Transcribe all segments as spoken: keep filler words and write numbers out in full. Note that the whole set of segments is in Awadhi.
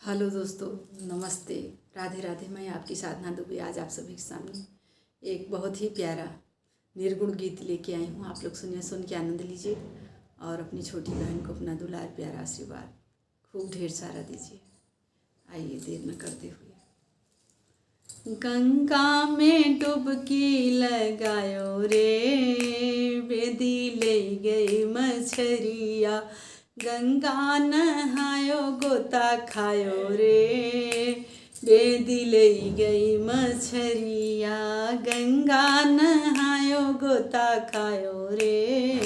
हेलो दोस्तों, नमस्ते, राधे राधे। मैं आपकी साधना दुबे आज आप सभी के सामने एक बहुत ही प्यारा निर्गुण गीत लेके आई हूँ। आप लोग सुनिए, सुन के आनंद लीजिए और अपनी छोटी बहन को अपना दुलार, प्यारा आशीर्वाद खूब ढेर सारा दीजिए। आइए, देर न करते हुए। गंगा में डुबकी लगायो रे, बेदी ले गई मछरिया। गंगा नहायो, गोता खायो रे, बेदी ले गई मछरिया। गंगा नहायो, गोता खायो रे,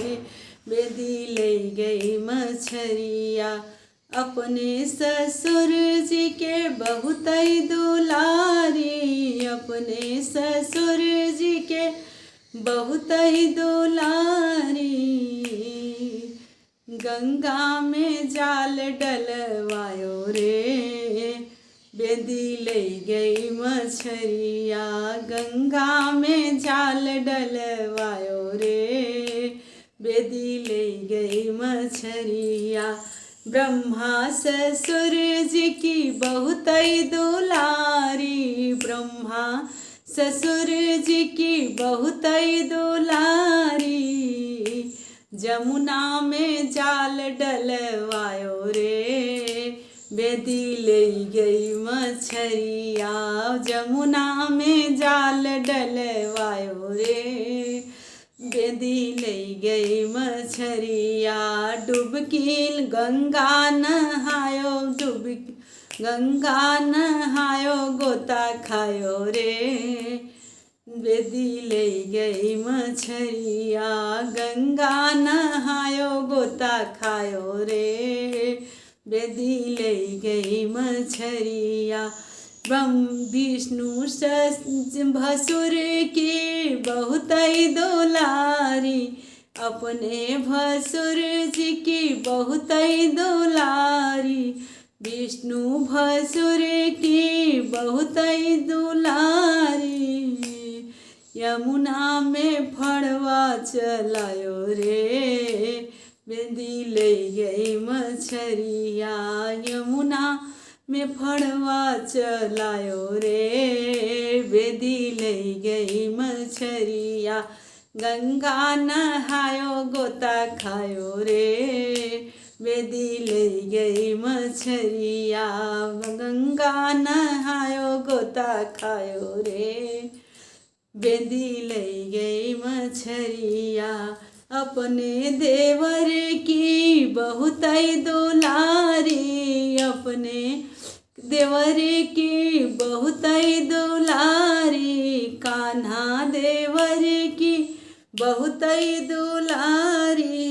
बेदी ले गई मछरिया। अपने ससुर जी के बहुतै दुलारी, अपने ससुर जी के बहुतै दुलारी। गंगा में जाल डलवायो रे, बेदी ले गई मछरिया। गंगा में जाल डलवायो रे, बेदी ले गई मछरिया। ब्रह्मा ससुर जी की बहुतै दुलारी, ब्रह्मा ससुर जी की बहुतै दुलारी। जमुना में जाल डलवायो रे, बेदी ले गई मछरिया। जमुना में जाल डलवायो रे, बेदी ले गई मछरिया। डुबकी गंगा नहायो, डुबकी गंगा नहायो, गोता खायो रे, बेदी ले गई मछरिया। गंगा नहायो, गोता खायो रे, बेदी ले गई मछरिया। ब्रह्म विष्णु सस-, भसुर की बहुतै दुलारी, अपने भसुर जी की बहुतै दुलारी। विष्णु भसुर की बहुतै दुलारी। यमुना में फड़वा चलायो रे, बेदी ले गई मछरिया। यमुना में फड़वा चलायो रे, बेदी ले गई मछरिया। गंगा नहायो, गोता खायो रे, बेदी ले गई मछरिया। गंगा नहायो, गोता खायो रे, बेदी ले गई मछरिया। अपने देवर की बहुतै दुलारी, अपने देवर की बहुतै दुलारी। कान्हा देवर की बहुतै दुलारी।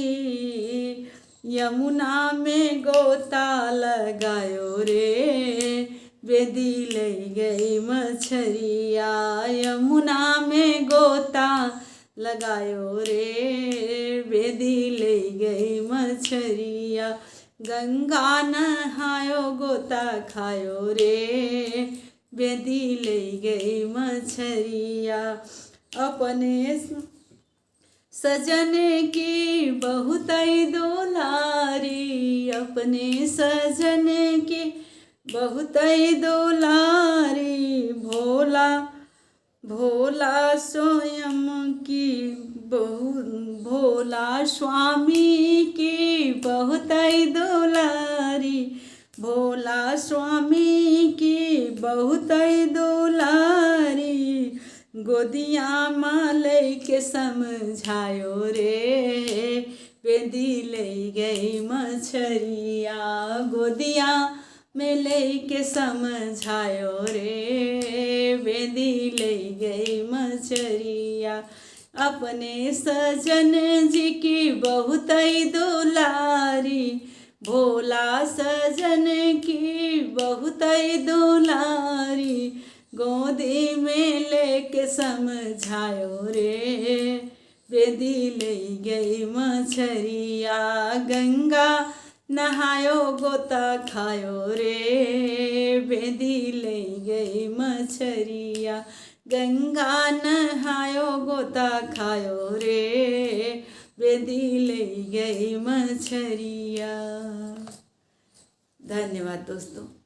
यमुना में गोता लगायो रे, बेदी ले गई मछरिया। यमुना में गोता लगायो रे, बेदी ले गई मछरिया। गंगा नहायो, गोता खायो रे, बेदी ले गई मछरिया। अपने स-, सजन की बहुतै दुलारी, अपने सजन की बहुतै दुलारी। भोला, भोला स्वयं की बहु-, भोला स्वामी की बहुतै दुलारी। भोला स्वामी की बहुतै दुलारी। गोदिया मा लैके समझायो रे, बेदी ले गई मछरिया। गोदिया में लैके समझायो रे, बेदी ले गई मछरिया। अपने सजन जी की बहुतै दुलारी, भोला सजन की बहुतै दुलारी। गोदी में लेके समझायो रे, बेदी ले गई मछरिया। गंगा नहायो गोता खायो रे, बेदी ले गई मछरिया। गंगा नहायो गोता खायो रे, बेदी ले गई मछरिया। धन्यवाद दोस्तों।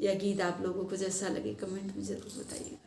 यह गीत आप लोगों को जैसा लगे, comment में जरूर बताइएगा।